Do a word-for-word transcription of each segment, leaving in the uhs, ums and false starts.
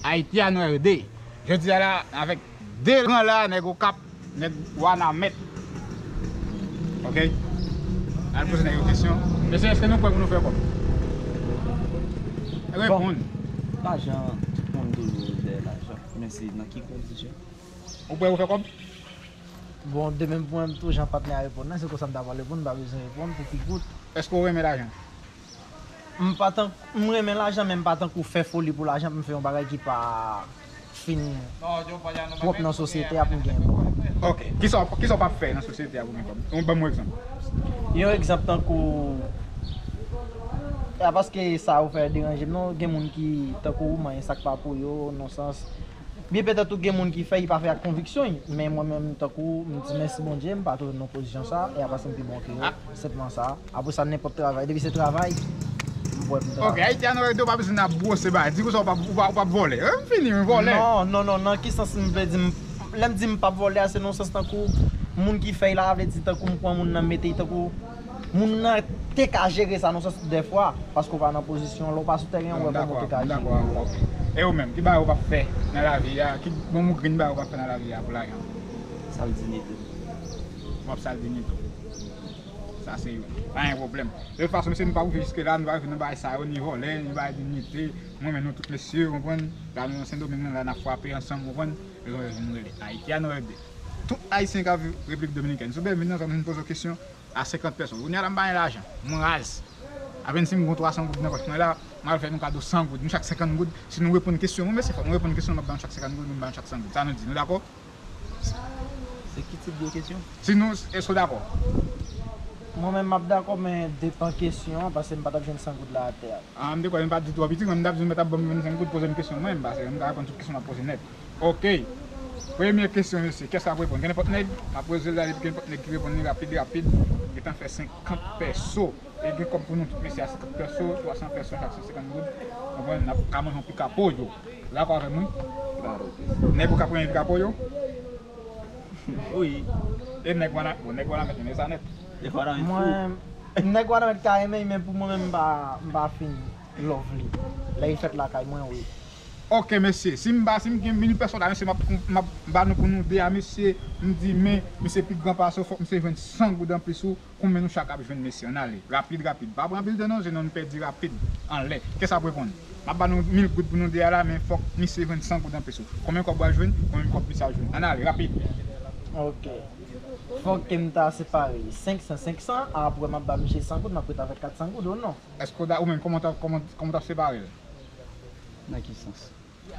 Haitian R D. Jodi a la, avèk de gran la, nèg Okap, nèg Wanament. Ok? Al poze nèg yo kesyon. Mesye, èske nou prè pou nou fè kòb? Reponn. Lajan, tout moun toujou dèyè lajan. Men se nan ki kondisyon? Ou prè pou fè kòb? Bon, demen pou mwen tou, jan patnè a reponn nan, se konsa m ta pral reponn, m pa bezwen reponn pou pi kout. Èske w renmen lajan? M pa tan, m renmen lajan, men m pa tankou fè foli pou lajan, pou m fè yon bagay ki pa fin pwòp nan sosyete a pou m gen kòb. Ok. Kisa, kisa w p ap fè nan sosyete a pou gen kòb? Ban m yon egzanp. Yon egzanp tankou, a, paske sa ou fè deranje m, non, gen moun ki tankou ou manyen sa k pa pou yo, nan sans, byen petèt ou gen moun ki fè, li pa fè ak konviksyon, men mwen menm tankou, m di mèsi Bondye, m pa twouve m nan pozisyon sa, e apre sa m pi bon ke yo, senpman sa. Apre sa, nenpòt travay, depi se travay, m pwè pou m travay. Ok, Ayiti a nan rèd, ou pa bezwen ap bwose bagay. Di konsa ou p ap, ou p ap, ou p ap vòlè. Eh, m fini, m vòlè. Non, non, non, nan ki sans m vle di, m, lè m di m p ap vòlè a, se nan sans tankou, moun ki fè l la, vle di tankou m pran moun nan, m mete l tankou, moun nan te ka jere sa nan sans dèfwa, paske w pa nan pozisyon, lè w pa sou tèren an, w wè kòman w te ka jere. Dakò, ok. E ou menm, ki bagay ou p ap fè nan lavi a? Ki bon moun grenn bagay ou p ap fè nan lavi a pou lajan? Sal diyite. W ap sal diyite. Sa se youn. Pa gen pwoblèm. De tout fason, mesye, nou pa rive jiske la, nou pa rive nan bagay sa yo, ni vòlè, ni bagay diyite. Mwen, men nou tout mesye, ou konprann? La, nou nan Sendomeng, la, n ap frape ansanm, ou konprann? Rezon yo vin rele Ayiti a nan rèd. Tout Ayisyen k ap viv Repiblik Dominikèn, si w byen vin nan zòn, vin poze w kesyon, a senkant pèsòn. Kounye a la, m pa gen lajan. Mwen raz. Apèn si m gon twa san goud nan pòch mwen la, m al fè nou kado san goud. Nou chak senkant goud. Si nou reponn kesyon mwen, mesye, fòk nou reponn kesyon, m ap ba nou chak senkant goud, nou ba nou chak san goud. Sa nou di, nou dakò? Se ki tip de kesyon? Si nou, èske w dakò? Mwen menm, m ap dakò, men depan kesyon an, paske m pa t ap jwenn san goud la atè a. Ah, m te kwè m pa t di twò piti, mwen m t ap di nou mèt ap ban m vennsenk goud, poze m kesyon mwen, m pa, m ka reponn tout kesyon m ap poze nèt. Ok. Premye kesyon, mesye, kès k ap reponn? Gen nenpòt nèg? M ap poze l la, depi gen nenpòt nèg ki reponn li rapid, rapid, gentan fè senkant pèso. E gen kòb pou nou tout, mesye, a senkant pèso, twa san pèso, chak san senkant goud. Konprann? N ap ka manje yon pika poyo. Ou dakò avè m, wi? Nèg ou ka pran yon pika poyo? Wi. E nèg Wanament, bon, nèg Wanament renmen sa nèt. Mwen, nèg Wanament ka renmen, men pou mwen menm, m pa, m pa fin love li. Lè li fèt lakay mwen, wi. Ok, mesye. Si m ba, si m gen mil pèsòn la, mesye, m ap, m ap ba nou pou nou de a, mesye. M di, men, misye pi gran pase w, fòk misye jwenn san goud anplis ou. Konbyen nou chak ap jwenn, mesye? Ann ale. Rapid, rapid. Pa pran anpil tan non, sinon nou pèdi rapid. Anlè. Kès ap reponn? M ap ba nou mil goud pou nou de a la, men fòk misye jwenn san goud anplis ou. Konbyen kòb w al jwenn? Konbyen kòb misye al jwenn? Ann ale, rapid. Ok. Fòk ke m ta separe senk san, senk san, apre m ap ba misye san goud, m ap ret avèk kat san goud, ou non? Èske w da-, ou menm, kòman w t ap, kòman, kòman w t ap separe l? Nan ki sans?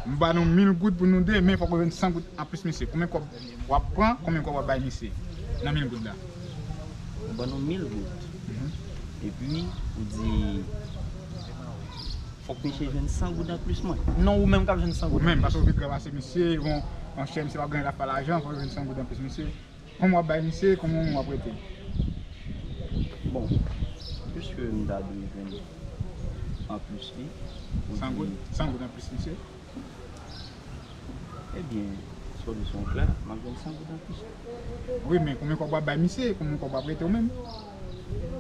M ba nou mil goud pou nou de, men fòk ou jwenn san goud anplis misye. Konbyen kòb w ap pran, konbyen kòb w ap bay misye nan mil goud la? M ban nou mil goud. Mhm. Epi, ou di, fòk misye jwenn san goud anplis mwen. Non, ou menm k ap jwenn san goud. Ou menm, paske ou pi gran pase misye, bon, monchè, misye p ap gen lafwa lajan, fòk ou jwenn san goud anplis misye. Kòman w ap bay misye, kòman w ap rete? Bon, piske m ta dwe jwenn anplis li, ou di san goud, san goud anplis misye. Ebyen, solisyon klè, m ap jwenn san goud anplis. Wi, men konbyen kòb w ap bay misye, konbyen kòb w ap rete ou menm?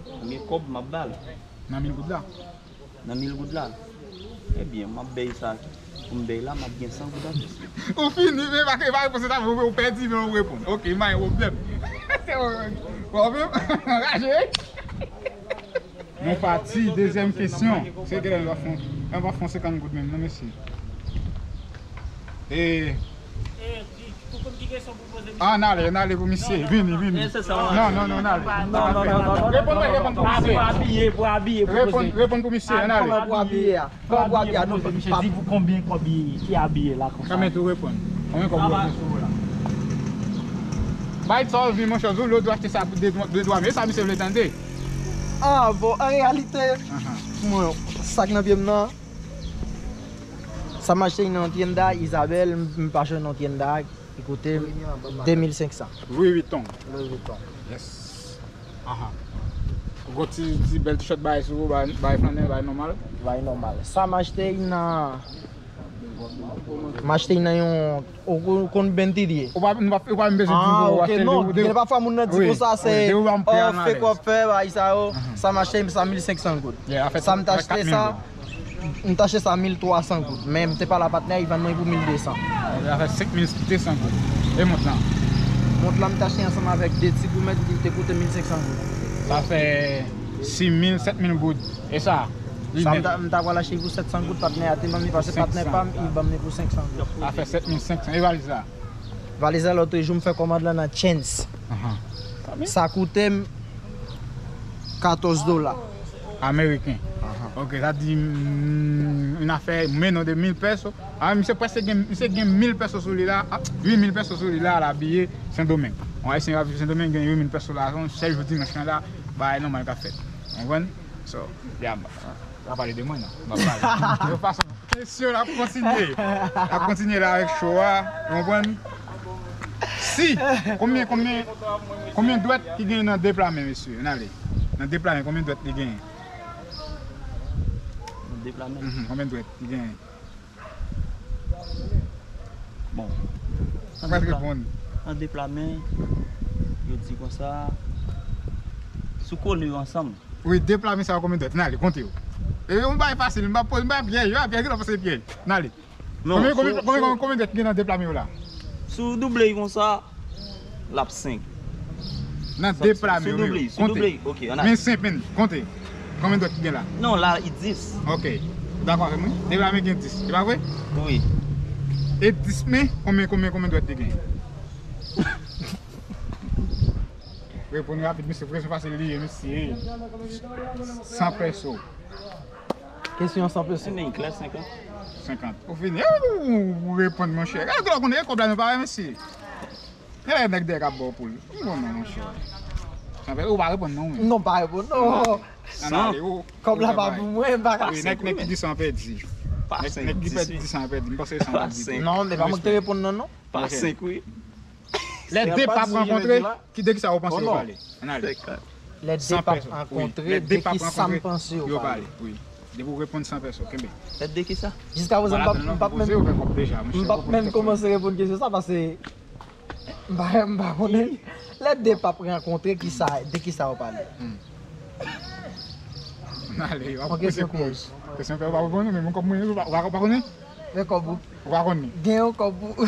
Konbyen kòb m ap ba l? Nan mil goud la. Nan mil goud la. Ebyen, m ap bay sa pou m bay la, m ap gen san goud anplis. Ou fini, men pa, pa reponn sa, ou pèdi, men ou reponn. Ok, m pa gen pwoblèm. Se ou, pwoblèm? Raje? Nou pati, dezyèm kesyon. Se genlè nou pa fè, nou pa fè senkant goud menm, non, mesye. E, Ann ale, ann ale pou misye. Vini, vini. Non, non, non, ann ale. Non, non, non, non, non. Reponn mwen, reponn pou misye. Pou abiye, pou abiye, pou reponn, reponn pou misye, ann ale. Kòman pou abiye a? Kòman pou abiye a? Non, misye di pou konbyen kòb ki abiye la konsa. Kòman tou reponn? Konbyen kòb ou reponn? Bay sa ou vin, monchè, Zoulo dwe achte sa pou de, de, de, men sa misye vle tande. Ah, bon, an reyalite, mwen, sa k nan pye m nan, sa m achte nan tienda Isabel, m, m pa jwenn nan tienda ki koute de mil senk san. Louis Vuitton. Louis Vuitton. Yes. Aha. Ou gon ti, ti bèl t-shirt bay sou ou, bay, bay flanè, bay nòmal. Bay nòmal. Sa m achte nan, m achte nan yon, ou, ou konn Bentley ye. Ou pa, nou pa, ou pa menm bezwen di nou ou achte li, non, ou de, pafwa moun nan di konsa se, oh, fake w ap fè, bay sa yo. Sa m achte sa mil senk san goud. Sa m t achte sa. M t achte sa mil twa san goud, men m te pale a patnè a, li vann mwen pou mil de san. Sa fè senk mil de san goud. E mont lan? Mont lan m t achte ansanm avèk de ti goumèt, li te koute mil senk san goud. Sa fè sis mil, sèt mil goud. E sa? Sa m ta, m ta pral achte pou sèt san goud, patnè a te ban m li, paske patnè pa m, li ban m li pou senk san goud. Sa fè sèt mil senk san. E valiz la? Valiz la, lòt jou m fè kòmand lan nan Chance. Ahan. Sa koute m katòz dola. Ameriken. Ahan. Ok, sa di, mm, yon afè menos de mil pesos. Ah, misye prèske gen, misye gen mil pesos sou li la, ah, uit mil pesos sou li la, l abiye Sendomeng. Yon Ayisyen k ap viv Sendomeng gen uit mil pesos la, yon sèl jou dimanch lan la, bagay nòmal k ap fèt. Ou konprann? So, ya, m pa pale de mwen, non. M ap pale. De fason, kesyon, n ap kontinye. N ap kontinye la avèk show a, ou konprann? Si, konbyen, konbyen, konbyen dwèt ki genyen nan de pla men, mesye? Ann ale. Nan de pla men, konbyen dwèt li genyen? Nan de pla men? Mhm, konbyen dwèt li genyen? Bon. Ou pa t reponn. Nan de pla men, yo di konsa, si w kole yo ansanm. Wi, de pla men sa yo konbyen dwèt? Ann ale, konte yo. E yon bagay fasil, m pa poze, m pa pyèj, yo a pyèj, ki lè w panse pyèj? Ann ale. Non, konbyen, konbyen, sou, konbyen, sou konbyen dwèt ki gen nan de pla men yo la? Si w double yo konsa, l ap senk. Nan de pla men yo, men konte. Si w double, ok, ann ale. Men senk men, konte. Konbyen dwèt ki gen la? Non, la, li dis. Ok. Ou dakò avè m, wi? De pla men gen dis, se pa vre? Wi. E dis men, konbyen, konbyen, konbyen dwèt li gen? Reponn rapid, mesye, kesyon fasil li ye, mesye. San peso. Kesyon san peso. Men klè senkant. Senkant. Ou fini. Ou, ou reponn, monchè. Gade, ou konnen, kòb la nou pa wè, mesye. Genlè nèg dèyè k ap ba w poul. M konnen, monchè. San peso, ou pa reponn non, wi. Non, pa reponn non. Ann ale, ou. Kòb la pa pou mwen, m pa ka. Wi, nèg, nèg ki di san pèdi. Nèg, nèg ki pèdi di san pèdi. M panse san pèdi. Non, men pa mwen ki te reponn non, non. Pa senk, wi. Lè de pap rankontre, ki, de kisa ou panse yo pale? Ann ale. Lè de pap rankontre, de kisa m panse yo pale? Wi. Depi ou reponn san peso, kenbe. Lè de kisa? Jiska prezan, m pap, m pap menm, m pap menm kòmanse reponn kesyon sa, paske m pa, m pa konnen. Lè de pap rankontre, kisa, de kisa yo pale? Ann ale, w ap poze kou. Kesyon fè w pa reponn, men mwen kòb mwen, ou pa, ou pa konnen? Men kòb ou. Ou pa konnen. Gen yon kòb ou,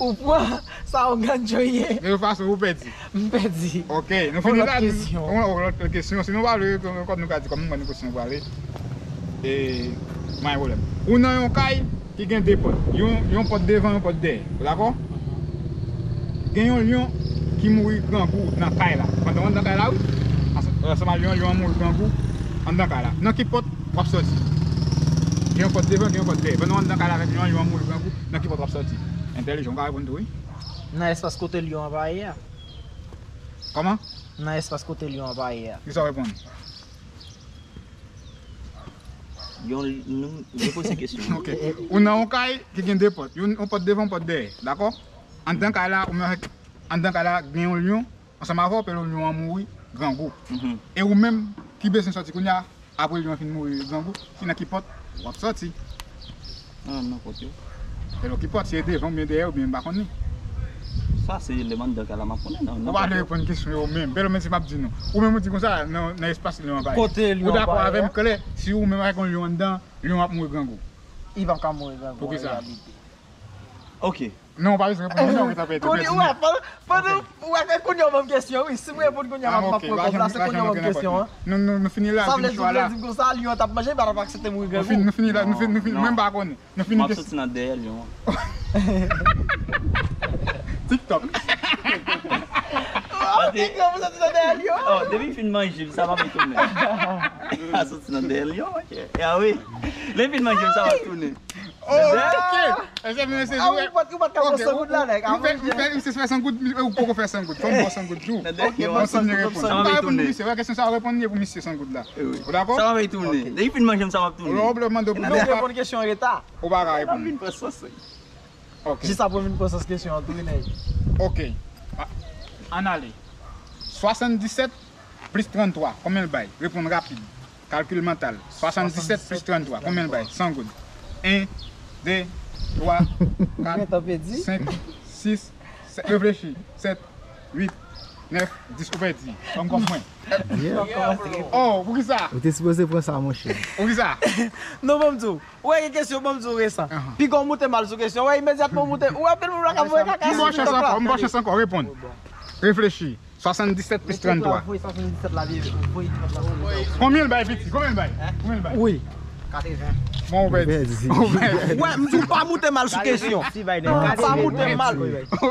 ou pran, sa yon gancho ye. De tout fason, ou pèdi. M pèdi. Ok, nou fini la, yon lòt kesyon. Sinon, pa vle, kòm nou ka di, kòm nou pran kesyon pou ale. E, pa gen pwoblèm. Ou nan yon kay ki gen de pòt. Yon, yon pòt devan, yon pòt dèyè. Ou dakò? Gen yon lyon ki mouri grangou nan kay la. Pandan w anndan kay la, wi. Ansanm ak lyon, lyon an mouri grangou anndan kay la. Nan ki pòt w ap sòti? Gen yon pòt devan, gen yon pòt dèyè. Pandan w anndan kay la avèk lyon an, lyon an mouri grangou, nan ki pòt w ap sòti? Entèlijan, ou ka reponn tou, wi. Nan espas kote lyon an pa ye a. Kòman? Nan espas kote lyon an pa ye a. Kisa w reponn? Yon, nou, repoze kesyon an. Ok. Ou nan yon kay ki gen de pòt. Yon, yon pòt devan, yon pòt dèyè. Dakò? Anndan kay la, ou menm avèk, anndan kay la, gen yon lyon, ansanm avè w, epi lyon an mouri grangou. Mhm. E ou menm, ki bezwen sòti kounye a, apre lyon an fin mouri grangou, se nan ki pòt w ap sòti? Nan, nan pòt yo. Epi ki pòt, se devan oubyen dèyè oubyen m pa konn li. Sa se lè m anndan kay la m ap konnen, non? Ou pa vle reponn kesyon yo menm. Bèl, men se m ap di nou. Ou menm ou di konsa, nan, nan espas lyon an pa ye. Kote lyon an pa ye a? Ou dakò avè m klè, si ou menm avèk yon lyon anndan, lyon an ap mouri grangou. Li p ap ka mouri grangou an reyalite. Ok. Non, ou pa bezwen reponn, non, ou gentan pèdi, ou pèdi. Kounye, ou wè, pandan, pandan, ou wè, kounye a w ban m kesyon, wi. Si m reponn kounye a, m ap pran kòb la, se kounye a w ban m kesyon an. Nou, nou, nou fini la, sa vle di, ou vle di m konsa, lyon an t ap manje, li pa t ap aksepte mouri grangou. Nou fini, nou fini la, nou fini, nou fini, mwen m pa konnen. Nou fini kesyon. M ap soti nan dèyè lyon an. TikTok. Ou te gen pou soti nan dèyè lyon an? Oh, depi m fin manje l, sa m ap retounen. M ap soti nan dèyè lyon an, ok. Ya wi. Lè m fin manje l, sa m ap tounen. Oh, ok. Èske nou eseye... Ah, ou pa t, ou pa t ka pran san goud la, nèg. Ou fè, ou fè, misye fè san goud, ou poko fè san goud. Fò m ba w san goud tou. Ok, ban m san goud, ban m san goud. Ou pa reponn pou misye, wè kesyon sa a reponn li pou misye san goud la. Ou dakò? Sa va tounen. Depi fin manje m, sa va tounen. Lè w vle mande pou... Ou reponn kesyon an reta. Ou pa ka reponn. Ok. Jis apre w vin pran sans kesyon an tou, wi, nèg. Ok. A-, ann ale. Swasanndisèt plis tranntwa, konbyen l bay? Reponn rapid. Kalkil mantal. Swasanndisèt plis tranntwa, konbyen l bay? San goud. En, de, twa, kat, senk, sis, sèt, reflechi. Sèt, uit, nèf, dis ou pèdi. Ban m kòb mwen. Yeah. Oh, poukisa? Ou te sipoze pran sa, monchè. Poukisa? Non, ban m di w. Ou wè gen kesyon, ban m di w resan. Piga w moute mal sou kesyon. Ou wè imedyatman w moute. Ou wè anpil moun la k ap voye kaka sou TikTok la. M ba w chans ankò, m ba w chans ankò, reponn. Reflechi. Swasanndisèt plis tranntwa. Konbyen l bay, piti? Konbyen l bay? Konbyen l bay? Wi. Katreven. Bon, ou pèdi. Ou pèdi. Wè, m di w pa moute mal sou kesyon. Pa moute mal.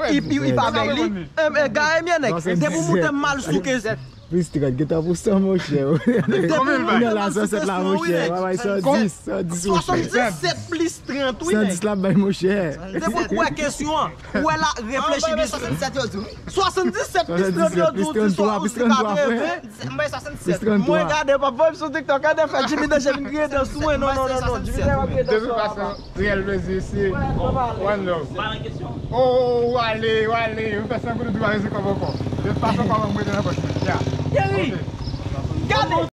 Epi, li pa bay li. Gade byen, nèg. Depi w moute mal sou kesyon. Plis trant, gentan pou san, monchè. Konbyen l bay? Nan la swasannsèt la, monchè. Wi, wi. Swasanndis, swasanndis, monchè. Swasanndisèt plis trant, wi, nèg. Swasanndis la bay, monchè. Depi w wè kesyon an, ou wè la, reflechi byen. Swasanndisèt yo di, wi. Swasanndisèt plis trant yo di, ou di swa, ou di katreven. Mwen swasanndisèt. Mwen gade, papa, m sou TikTok, gade fè Jimmy Danger vin griyen dan sou mwen. Non, non, non, non, Jimmy Danger vin griyen dan sou mwen, papa. Reyèl plezi, se one love. Oh, ou ale, ou ale, ou fè san goud, ou pa rezi kòb ankò. De tout fason, kòb mwen mete nan pòch mwen. Ya. Jerry, gade.